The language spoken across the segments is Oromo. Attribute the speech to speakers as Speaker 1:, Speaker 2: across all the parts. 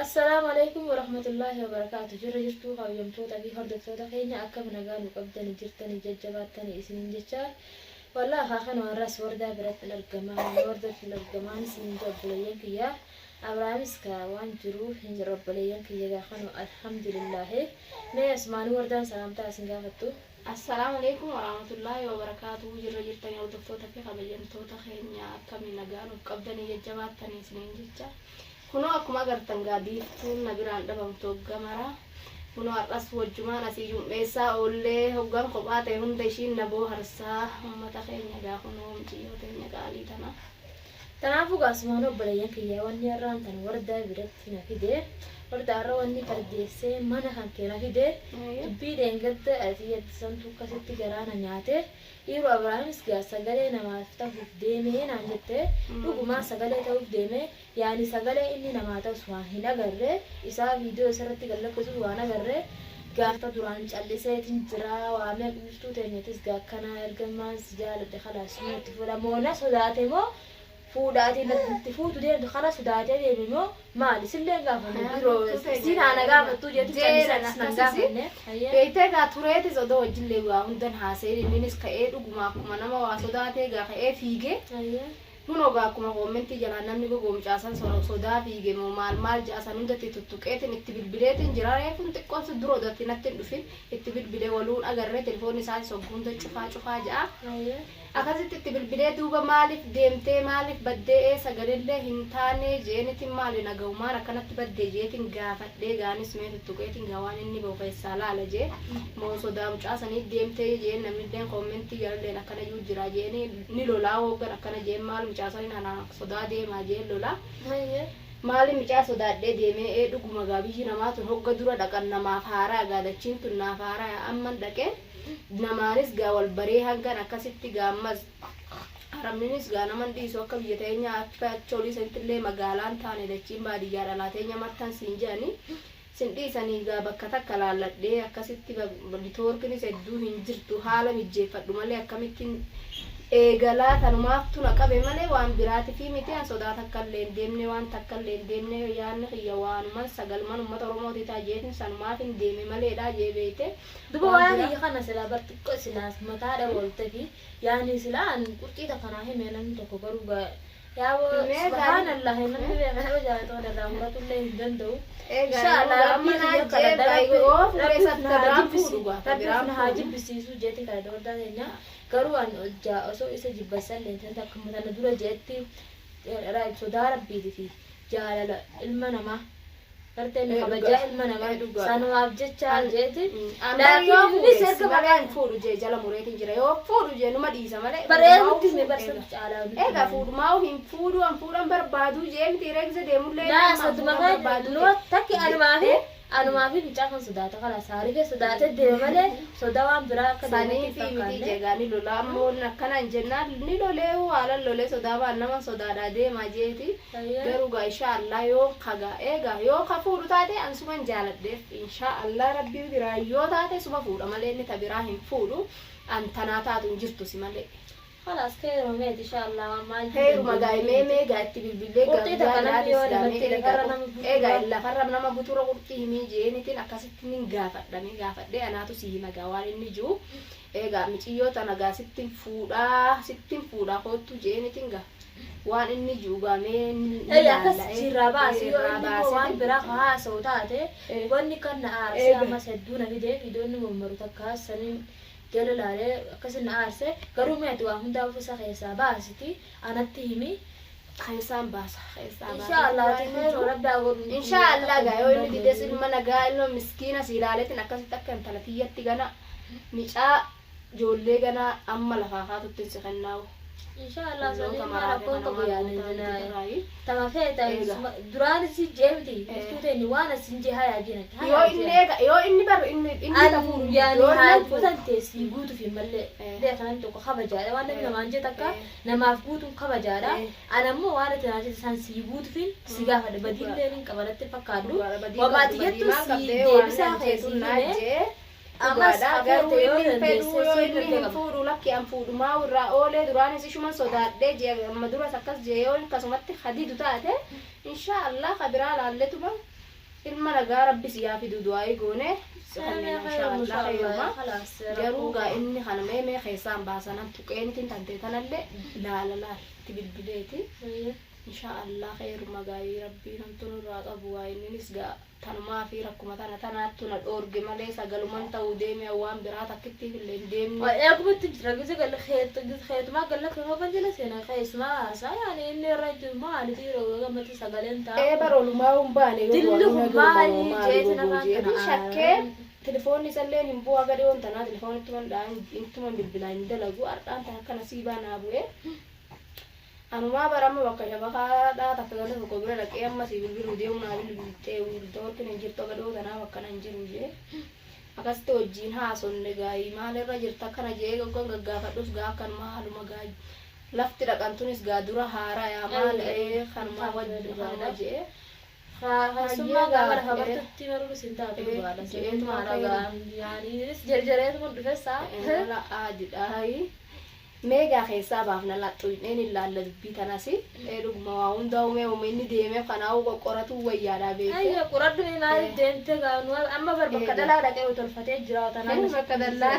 Speaker 1: Assalaamu Aleykum Warahmatullaahi Wabarakaatu Jirra jirtuu kabajamtoota fi hordoftoota keenya akkam nagaa nu qabdani jirtani jajjabaattani isiniin jecha wallahi haa kanuma har'as wardaa biratti hin argamaa mana wardatti hin argamaan isiniin jedha obboleeyyan kiyya Abrahaamis ka waan jiru hin jira obboleeyyan kiyya gaa kanu alhamdulillaahi mee asumaanuu wardaan salaamtaa isin gaafattu.
Speaker 2: Assalaamu Aleykum Warahmatullaahi Wabarakaatuhu Jirra jirtani hordoftoota fi kabajamtoota keenya akkami nagaa nuuf qabdani jajjabaattani isiniin jecha Kunoo akkuma agartan gaa Biiftuun na biraan dhabamtu hogga mara. Kunoo har'as wajjumaan asii jum'eessaa oollee hoggan kophaa ta'e hunda ishiin na booharsaa. Ummata keenya gaa kunoo muciyyoo teenya qaalii tana.
Speaker 1: Tanaafuu gaa asumaanuu obboleeyyan kiyya wanni har'aan tana wardaa biratti na fide wardaa har'a wanni fardeessee mana kan kee na fide dubbii dheengadda ati jette santu akkasitti garaa na nyaate Dhiiroo Abraahimis gaa sagalee namaaf tahuuf deemee naan jette dhugumaa sagalee tahuuf deeme yaani sagalee inni namaa tahus waan hin agarre isaa video isarratti gad lakkisus waan agarre gaafa duraan calliseetin jira waa meeq biiftuu teenyatis gaa akkanaa ergammaan si jaaladhe kalaas suma itti fuudha moo na sodaate moo Fuudha ati itti fuutu deemtu kana sodaatee deeme moo maali sillee hin gaafanne biroo isiin haa na gaafattuu jeetu
Speaker 2: Jeeran
Speaker 1: callisee atis nan
Speaker 2: akkasisi.
Speaker 1: gaafanne. Hayyee.
Speaker 2: Beektee egaa tureetis odoo wajjillee waa hundan haasa'in inninis ka'ee dhuguma akkuma nama waa sodaatee egaa ka'ee fiigee
Speaker 1: Hayyee.
Speaker 2: kunoo egaa akkuma koommentii jalaan namni gogoo mucaasan sodaa fiige moo maal maal ja'a san hunda itti tuttuqeetin itti bilbileetin jira reefun xiqqoon sun dura odoo ati natti hin dhufin itti bilbilee waluun agarree telefoonni isaatis hogguu hunda cufaa cufaa ja'a.
Speaker 1: Hayyee.
Speaker 2: Akasitti itti bilbilee duuba maalif deemtee maalif baddee ee sagalellee hin taanee jeenitin maali nagahumaan akkanatti baddee jeetin gaafadhee gaanis mee tuttuqeetin gaa waan inni bahu keessaa laala jee moo sodaa mucaa saniif deemtee jeen namnilleen koommentii jalalleen akkana juu jiraa jeeni ni lolaa hooggan akkana jeen maal mucaa sanin anaa sodaa deemaa jeen lolaa Maali micaa sodaadhee deemee ee dhuguma gaa biyyi namaa tun hogga dura dhaqan namaaf haaraa gaa dachiin tun naaf haaraya amman dhaqee namaanis gaa wal baree hangan akkasitti gaa ammas arabninis gaa naman dhiisu akka biyya teenyaa akka achi olii sanittillee magaalaan taane dachiin baadiyyaa dhalaa teenya martan siin je'anii sin dhiisanii gaa bakka takka laalladhee akkasitti nitoorkinis hedduu hin jirtu haala mijjeeffadhu malee akkamittin eegalaa tanumaaftu na qabe malee waan biraatifii miti an sodaa takkallee hin deemne waan takkallee hin deemne yaanni kiyya waanuman sagalman ummata oromootii ta'a jeetin sanumaafin deeme maleedha jee beeyte
Speaker 1: Duba
Speaker 2: waan
Speaker 1: waa'ee
Speaker 2: biraa
Speaker 1: kiyya kana silaa bar xiqqo silaa mataa dhawa oltefi yaani silaa an qurxii takka naa hime namni tokko garuu gaa Yaaboo
Speaker 2: Mee
Speaker 1: subhaan
Speaker 2: gaarii.
Speaker 1: Allah namni beeka nama jaalatu kana irraa muratullee hin danda'u.
Speaker 2: Egaa
Speaker 1: Insha Allah
Speaker 2: yeroo
Speaker 1: rabbii
Speaker 2: amma naa
Speaker 1: kiyya kadhadha
Speaker 2: jee
Speaker 1: rabbi
Speaker 2: yoo fuudhee
Speaker 1: rabbi
Speaker 2: isa
Speaker 1: of na haa
Speaker 2: biraan
Speaker 1: jibbisi
Speaker 2: fuudhu gaa ta
Speaker 1: rabbi of
Speaker 2: biraan
Speaker 1: na haa
Speaker 2: fuudhu.
Speaker 1: jibbisiisu jeeti kadhadha wardaa teenya garuu an hojjaa osoo isa jibbasallee hin taane akkuma tana dura jeetti sodaa rabbiiti fi jaalala ilma namaa Gartee
Speaker 2: Ee
Speaker 1: kabajaa
Speaker 2: dhugaa.
Speaker 1: ilma namaa
Speaker 2: Ee dhugaadha.
Speaker 1: sanumaaf jecha
Speaker 2: An-
Speaker 1: jeeti.
Speaker 2: An bar
Speaker 1: Laakiin
Speaker 2: yoo
Speaker 1: innis
Speaker 2: fuudhe
Speaker 1: erga
Speaker 2: si malee
Speaker 1: bara
Speaker 2: hin fuudhu jee jala mureetiin jira yoo fuudhu jee numa dhiisa malee
Speaker 1: Baree
Speaker 2: fuudhumaa
Speaker 1: nutti hime
Speaker 2: fuudhu
Speaker 1: barsantu
Speaker 2: eega.
Speaker 1: caalaa nutti
Speaker 2: Eega
Speaker 1: hime.
Speaker 2: fuudhumaa hin fuudhu an fuudhan barbaaduu jee miti reegze deemullee
Speaker 1: Laa
Speaker 2: amma an
Speaker 1: soduma
Speaker 2: fuudhan
Speaker 1: kee
Speaker 2: barbaaduu
Speaker 1: noo
Speaker 2: jee.
Speaker 1: takki anumaa fi
Speaker 2: Eh?
Speaker 1: anumaa fi mucaa kan sodaata kalaas haarifee sodaatee deema malee sodaa waan biraa akka deematti hin
Speaker 2: Saniifi miti
Speaker 1: fakkaanne.
Speaker 2: jeegaa ni lola amma wanni akkana hin jennaan ni lolee haalan lolee sodaa baan nama sodaadhaa deemaa jeeti.
Speaker 1: Hayyee.
Speaker 2: Garuu gaa inshaa Allah yoo ka gaa eegaa yoo ka fuudhu taate an suman jaaladheef inshaa Allah rabbii biraa yoo taate suma fuudha malee inni ta biraa hin fuudhu an tanaa taatu hin jirtu si malee.
Speaker 1: Kalaas keeruma meeti inshaa Allah waan maal
Speaker 2: Heeruma gaa mee mee gaa itti bilbillee gaa
Speaker 1: Qurxii
Speaker 2: guyyaa
Speaker 1: takka namni
Speaker 2: biraatis
Speaker 1: yoo
Speaker 2: gaa
Speaker 1: namatti
Speaker 2: mee egaa
Speaker 1: lafarra nama butuura.
Speaker 2: egaa lafarra nama butuura qurxii himii jeenitiin akkasitti nin gaafadha mee gaafadhee anaatu si hima gaa waan inni ji'u egaa miciyyoo tana gaa sittin fuudhaa sittin fuudhaa koottu jeenitiin gaa Waan inni ji'u gaa mee ni
Speaker 1: Ee akkas
Speaker 2: laalla ee
Speaker 1: sirraa baasi yoo
Speaker 2: irraa
Speaker 1: inni immoo waan
Speaker 2: baaseti
Speaker 1: biraa ka haasa'u taate
Speaker 2: ee
Speaker 1: wanni kan na aarse
Speaker 2: eega
Speaker 1: ammas hedduu na fide viidiyoonni mormaru takka saniin jala laalee akkasi na aarse garuu mee ati waa hundaa of isa keessaa baasiti anatti himi
Speaker 2: keessaan baasa keessaa
Speaker 1: inshaa
Speaker 2: baaseeti
Speaker 1: Allah
Speaker 2: waan
Speaker 1: ati
Speaker 2: inni
Speaker 1: khayru
Speaker 2: ji'u
Speaker 1: rabbi haa godhu nuti
Speaker 2: inshaa
Speaker 1: waa
Speaker 2: Allah
Speaker 1: takka
Speaker 2: gaa
Speaker 1: hin
Speaker 2: yoo inni dides
Speaker 1: dandeenyu.
Speaker 2: ilma nagaa ilma miskiina si ilaaleetin akkasitti akka intala tiyyatti gana micaa Ijoollee ganaa amma lafaa kaatuttin si kennaawu.
Speaker 1: Inshaa Allah
Speaker 2: Olloota
Speaker 1: saniin maa
Speaker 2: maraate
Speaker 1: rakkoon
Speaker 2: kana
Speaker 1: qabu
Speaker 2: maal
Speaker 1: yaani
Speaker 2: goota miti birraayi.
Speaker 1: Tama feeta
Speaker 2: Eega.
Speaker 1: duraan si jee miti
Speaker 2: Eh.
Speaker 1: iftuu teeni waan asin jee hayaa jeen
Speaker 2: Yoo
Speaker 1: hayaa
Speaker 2: inni
Speaker 1: jeen.
Speaker 2: eega yoo inni bar inni inni ta fuudhu
Speaker 1: An yaani
Speaker 2: yoo inni
Speaker 1: haa
Speaker 2: fuudhu.
Speaker 1: guutan tee sii guutuuf hin mallee
Speaker 2: Eh.
Speaker 1: beeka namni tokko kabajaadha waan namni
Speaker 2: Eh.
Speaker 1: namaan jee takka
Speaker 2: Eh.
Speaker 1: namaaf guutuun kabajaadha
Speaker 2: Eh.
Speaker 1: an ammoo waan ati naa jette san sii guutuufin si gaafadha badiillee nin qaba natti hin fakkaadhu
Speaker 2: Dhugaadha badii
Speaker 1: wama
Speaker 2: qabdu
Speaker 1: ati
Speaker 2: badii
Speaker 1: jettu
Speaker 2: maal
Speaker 1: sii
Speaker 2: qabdee waan
Speaker 1: deebisaa
Speaker 2: nan
Speaker 1: kee
Speaker 2: jeetu
Speaker 1: sii
Speaker 2: naa
Speaker 1: hime
Speaker 2: jee
Speaker 1: Ammas
Speaker 2: Dhugaadha
Speaker 1: ka
Speaker 2: garuu
Speaker 1: feete yoo
Speaker 2: inni hin fedhuu
Speaker 1: dandeesse
Speaker 2: yoo
Speaker 1: siin
Speaker 2: inni
Speaker 1: mirga
Speaker 2: hin
Speaker 1: qaba.
Speaker 2: fuudhu lakki an fuudhumaa irraa oolee duraanis ishuman sodaadhee jee amma duras akkas jee yoo akkasumatti ka didu taate inshaa Allah ka biraa laalletuma Ilma nagaa Rabbi si yaa fidu du'aa'ii goone si kanneen inshaallah khayruma. Garuu gaa inni kana mee mee keessaan baasanan tuqeenitiin tantee tanallee laala laal itti bilbileeti. Inshaallah khayruma gaayii Rabbiin hamtuu nurraa qabu gaa inninis gaa tanumaa fi rakkuma tana tanaattu na dhoorge malee sagaluman ta'uu deeme waan biraa takkittiif illee hin deemne.
Speaker 1: Eegumatti jira gise galle keetumaa galla kee jala seenaa keessumaa haasaa yaani inni irra jiru maali dhiiroo gammatti sagaleen ta'a.
Speaker 2: Ee bara olumaa hin baane yoo
Speaker 1: Dilli
Speaker 2: du'an
Speaker 1: kun
Speaker 2: naguma
Speaker 1: maali
Speaker 2: maali
Speaker 1: jeetiin
Speaker 2: goggoo
Speaker 1: afaan
Speaker 2: jeetiin
Speaker 1: kana
Speaker 2: shakkee telefoonni isallee hin bu'aa gadi yoon tanaa telefoonni ittuman dha'an ittuman bilbilaa hin dalagu har'aan tan akka nasiibaa naa bu'ee. Anumaa bara amma bakka shabakaadhaa takka ganda tokko bira dhaqee amma si bilbiluu deemu naa bilbiltee wiiltoorkiin hin jirtu aga dhiyoo tanaa bakka nan jiru jee. Akkasitti wajjin haasonne gaayii maalirra jirta akkana jee goggan gaggaafadhus gaa akkanuma haaluma gaa lafti dhaqan tunis gaa dura haaraa yaa maal ee kanuma wajjin kanuma jee.
Speaker 1: Keessummaa gaafa lafa bartutti baruu isin taatu dhugaadha.
Speaker 2: Je'eetuma
Speaker 1: Seetumaa yaani jarjareetuma dhufessaa.
Speaker 2: Mala aadidhaayi. Meegaa keessaa baafna laxxuyneen ilaalla dubbii tanas. Ee dhuguma waa hundaa uumee uume inni deemee kanaa'uu qoqqoratuu wayyaadhaa beekte.
Speaker 1: Ayyo qoradhu mee maaliif deemte gaanu amma bar bakka dhalaa dhaqee tolfatee jira tanaan.
Speaker 2: Bakka dallaa.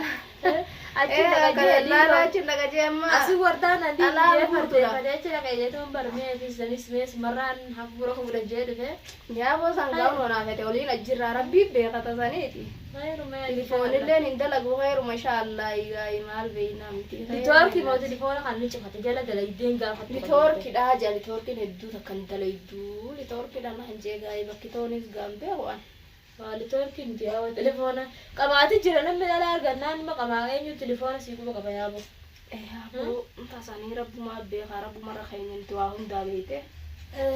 Speaker 1: Achi
Speaker 2: Bakka
Speaker 1: dhaqee
Speaker 2: dallaa
Speaker 1: dhiiroo.
Speaker 2: achi dhaqee amma.
Speaker 1: Asii wardaan adii
Speaker 2: Dhalaa
Speaker 1: biyyee
Speaker 2: guutuudha.
Speaker 1: fardeeffatee achi dhaqee jechuun barmee fi sanis mees marraan hafuura fuudha jee dhufe.
Speaker 2: Nyaaboo sangaa onaa fete oliin ajjirraa rabbii beekata saniiti. Telefoonilleen hin dalagu heeruma inshaallah gaayii maal beeynaa miti.
Speaker 1: Litoorkii moo telefoona kan ni cufate jala dalaydeen gaafattu.
Speaker 2: Litoorkidha jaa litoorkiin hedduu takka hin dalaydu litoorkidha naan jee gaayii bakki toonis gaambee ho'an.
Speaker 1: Litoorkii miti yaa telefoona qabaati jira namni dhala argannaan nama qamaa eenyu telefoona sii quba qaba yaaboo.
Speaker 2: Yaaboo tasanii rabbumaa beekaa rabbumarra keenya nuti waa hundaa beeyte.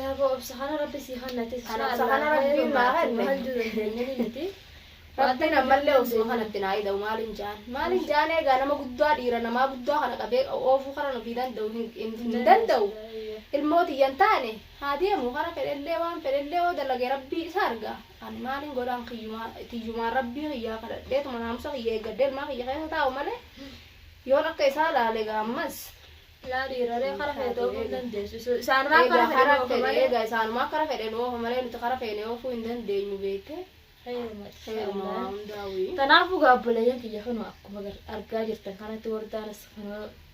Speaker 1: Yaaboo obsa kana rabbi sii kannate.
Speaker 2: Kana obsa kana rabbiin naa kenne.
Speaker 1: Maal jiru dandeenyanii miti.
Speaker 2: Rabbiin ammallee obsuma kanatti naa hidhamu maalin jaan maalin jaan eegaa nama guddaa dhiira namaa guddaa kana qabee oofuu kana ofii danda'u hin danda'u. Ilmoo tiyyan taane haa deemu kara fedhellee waan fedhellee yoo dalage rabbii isa arga. Ani maalin godhaan tiyyumaan rabbii kiyyaa kadhadheetuma naamusa kiyya eeggadhee ilmaa kiyya keessa taa'u malee yoon akka isaa laale gaammas.
Speaker 1: Laa dhiiraree kara feete oofuu hin dandeessu. Isaanumaa
Speaker 2: Eegaa
Speaker 1: kara
Speaker 2: kara
Speaker 1: fedhe oofa
Speaker 2: fedhe
Speaker 1: malee.
Speaker 2: eegaa isaanumaa kara fedhe oofa malee nuti kara feene oofuu hin dandeenyu beekte. Heeruma waa hundaa'u.
Speaker 1: Kanaafuu gaabboleeyyan kiyya kanuma akkuma argaa jirtan kanatti wardaanis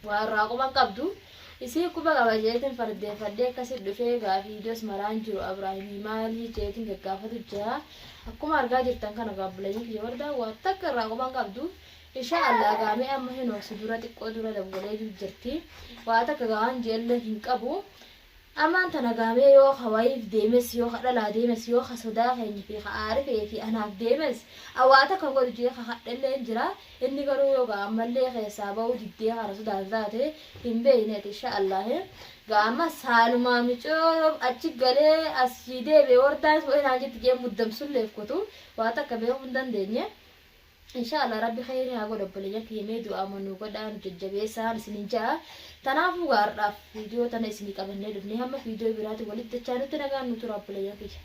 Speaker 1: waa irraa quban qabdu. Isii quba qaba jeetiin fardeeffadhee akkasi dhufee gaafiidoos maraan jiru Abraahimii maalii jeetiin gaggaafatu jira. Akkuma argaa jirtan kana gaabboleeyyan kiyya wardaa waa takka irraa quban qabdu. Insha Allah gaamee amma hin hoogsu dura xiqqoo dura dawwalee jirti. Waa takka gaan jeellee hin qabu. Amaan tana gaamee yoo hawayiif deemes yoo dhalaa deemes yoo sodaa keenya fi aarifee fi anaaf deemes waa takka godhu jee hadhallee hin jira. Inni garuu yoo ammallee keessaa ba'uu diddee hara sodaa taate hin beekneeti insha Allah. Gaama saalumaa micoo achi galee asii deebi'ee wardaan wayinaan jetti jee muddamsulleef kutu waa takka beekuu hin dandeenye. Inshallah rabbi khayri haa godhu obboleeyyan kiyya mee du'aa manuu godhaa nu jajjabeessaan isinin ja'a. Tanaafuu gaariidhaaf viidiyoo tana isinii qabannee dhufnee hamma viidiyoo biraatti walitti dachaa nutti nagaan nu tura obboleeyyan kiyya.